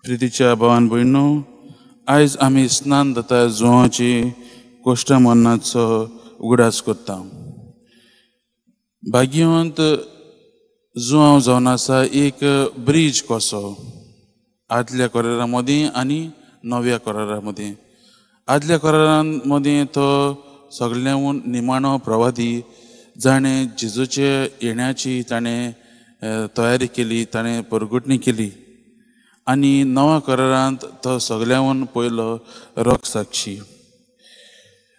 प्रितीच्या भावान भयणो, आयज आमी स्नान जाता जुवांची कोश्टा मरणाचो उगडास करता। भाग्यवंत जुवांव जावन आसा एक ब्रीज कसो आदल्या करारा मदीं आनी नव्या करारा मदीं। आदल्या करारां मदीं तो सगळ्यांहून निमाणो प्रवादी जाणें जेजूचे येण्याची ताणें तयारी केली, ताणें परगटणी केली आनी नव्या करारांत तो सगळ्यांहून पयलो रोख साक्षी।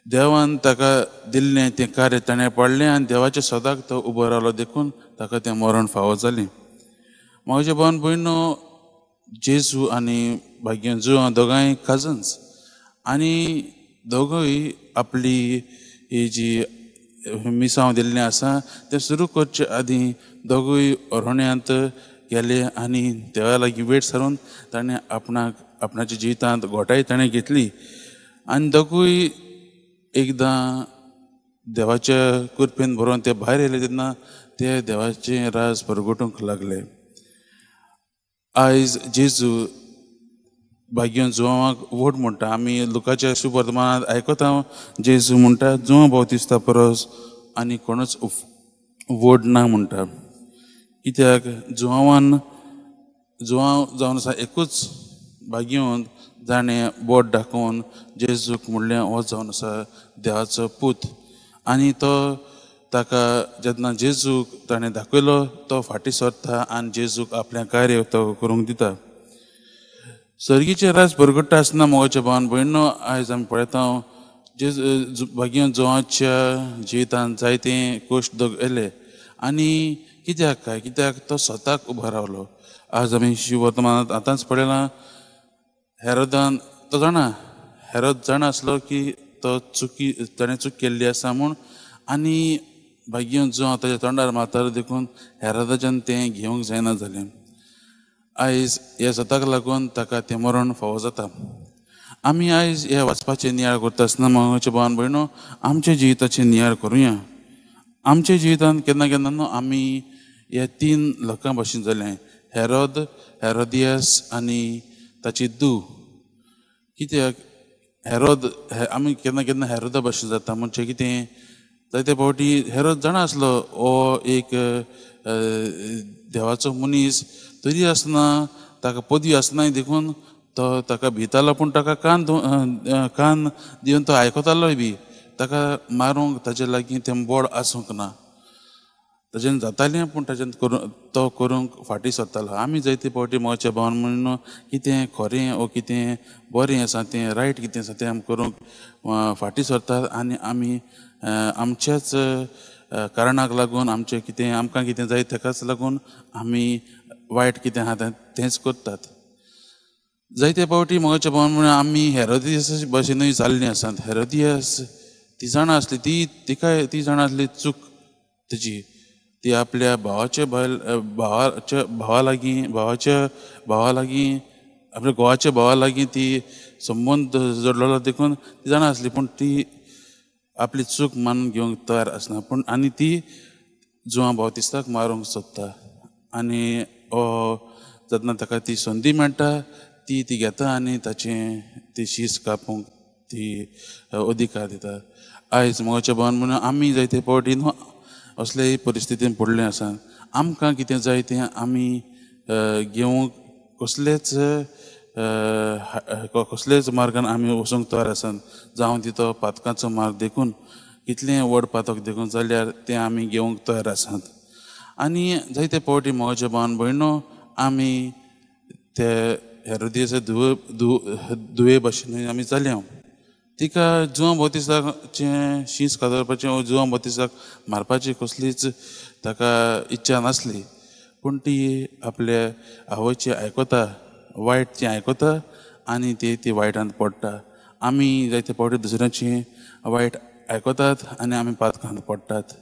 देवान ताका दिल्लें तें कार्य ताणें पडलें आनी देवाच्या सदाक तो उबो रावलो, देखून ताका तें मरण फावो जालें। म्हज्या भावान भयणो, जेजू आनी भाग्य जुवां दोगांय कजन्स आनी दोगूय आपली ही जी मिसांव दिल्लें आसा तें सुरू करचे आदीं दोगूय अरण्यांत गेले आनी देवा लागीं वेट सारून ताणें आपणाक आपणाच्या जिवितांत घोटाय ताणें घेतली आनी दोगूय एकदां देवाच्या कृपेन बरोवन ते भायर येयले तेन्ना ते देवाचें राज परगटूंक लागले। आयज जेजू भाग्यवंत जुवांक व्हड म्हणटा। आमी लुकाच्या शुभवर्तमानांत आयकता जेजू म्हणटा जुवां बाप्तिस्ता परस आनी कोणूच व्हड ना म्हणटा। कित्याक जुवान जुवांव जावन आसा एकूच भाग्यवंत जाणें बोट दाखोवन जेजूक म्हणलें हो जावन आसा देवाचो पूत आनी तो ताका जेन्ना जेजूक ताणें दाखयलो तो फाटीं सरता आनी जेजूक आपलें कार्य तो करूंक दिता। सर्गीचें राज परगट्टा आसतना मोगाच्या भावान भयणो, आयज आमी पळयता जेजू भाग्यवंत जुवांच्या जिवितांत जायते कश्ट येयले आनी कित्याक काय कित्याक तो स्वताक उबो रावलो। आज आमी शिववर्तमानांत आतांच पळयलां हेरोदान तो जाणा, हेरोद जाणा आसलो की तो चुकी ताणें चूक केल्ली आसा म्हूण आनी भाग्यवंत जुवांव ताच्या तोंडार मारतालो देखून हेरोदाच्यान तें घेवंक जायना जालें। आयज ह्या स्वताक लागून ताका तें मरण फावो जाता। आमी आयज ह्या वाचपाचें नियाळ करता आसतना मोगाच्या भावान भयणो आमच्या जिविताचें नियाळ करुया। आमच्या जिवितांत केन्ना केन्ना न्हू आमी ह्या तीन लोकां भशेन जालें, हेरोद, हेरोदियस आनी ताची दू। कित्याक हेरोद आमी केन्ना केन्ना हेरोदा भशेन जाता म्हणजे कितें जायते फावटी हेरोद जाणा आसलो हो एक देवाचो मनीस तरी आसतना ताका पदवी आसना देखून तो ताका भितालो, पूण ताका कान कान दिवन तो आयकतालोय बी ताका मारूंक ताजे लागीं तें बोड आसूंक ना, ताज्यान जातालें पूण ताज्यान करूं तो करूंक फाटीं सरतालो। आमी जायते फावटी मोगाच्या भावान म्हणून कितें खरें ओ कितें बरें आसा तें रायट कितें आसा तें आमी करूंक फाटीं सरतात आनी आमी आमच्याच कारणाक लागून आमचें कितें आमकां कितें जाय ताकाच लागून आमी वायट कितें आहा तेंच करतात। जायते फावटी मोगाच्या भावान म्हणून आमी हेरोदियस भशेनूय जाल्लीं आसात। हेरोदियस ती जाणा आसली ती तिका ती जाणा आसली चूक तेजी, ती आपल्या भावाच्या बायल भावाच्या भावा लागीं भावाच्या भावा लागीं आपल्या घोवाच्या भावा लागीं ती संबंद जोडलेलो देखून ती जाणा आसली, पूण ती आपली चूक मानून घेवंक तयार आसना पूण आनी ती जुवां बाप्तिस्ताक मारूंक सोदता आनी जेन्ना ताका ती संदी मेळटा ती ती घेता आनी ताचें ती शीस कापूंक ती अधिकार दिता। आयज मोगाच्या भावान म्हणून आमी जायते फावटी न्हू असलेय परिस्थितीन पडले आसा, आमकां कितें जाय तें आमी घेवंक कसलेच कसलेच मार्गान आमी वचूंक तयार आसात, जावं ती तो पातकाचो मार्ग देखून कितलें व्हड पातक देखून जाल्यार तें आमी घेवंक तयार आसात। आनी जायते फावटी मोगाच्या भावान भयणो आमी ते हेरोदियस धुवे भशेन आमी जाल्या। तिका जुवां बाप्तिस्ताचें शीस कातरपाचें वो जुवां बाप्तिस्ताक मारपाची कसलीच ताका इच्छा नासली, पूण ती आपल्या आवयची आयकता, वायट ती आयकता आनी ती ती वायटांत पडटा। आमी जायते फावटी दुसऱ्यांची वायट आयकतात आनी आमी पातकांत पडटात।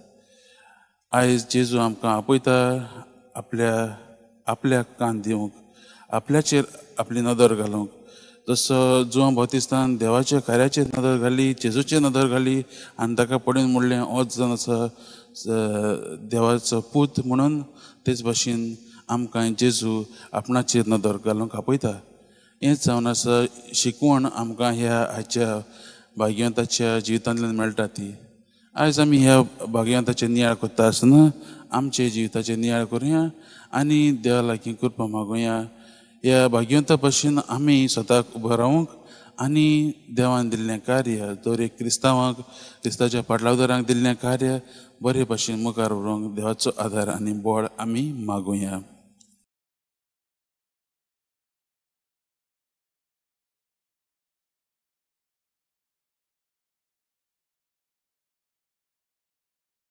आयज जेजू आमकां आपयता आपल्या आपल्याक कान दिवंक, आपल्याचेर आपली नदर घालूंक। जसो जुवां बाप्तिस्तान देवाच्या कार्याचेर नदर घाली, जेजूचेर नदर घाली आनी ताका पळोवन म्हणलें होच जावन आसा देवाचो पूत म्हणून, तेच भाशेन आमकां जेजू आपणाचेर नदर घालूंक आपयता। हेंच जावन आसा शिकवण आमकां ह्या आयच्या भाग्यवंताच्या जिवितांतल्यान मेळटा ती. आयज आमी ह्या भाग्यवंताचे नियाळ करता आसतना आमचे जिविताचे नियाळ करुया आनी देवा लागीं कृपा मागुया. ह्या भाग्यवंता भशेन आमी स्वताक उबो रावूंक आनी देवान दिल्लें कार्य दर एक क्रिस्तांवांक क्रिस्ताच्या पाटलावदारांक दिल्लें कार्य बरे भशेन मुखार व्हरूंक देवाचो आदार आनी बळ आमी मागुया.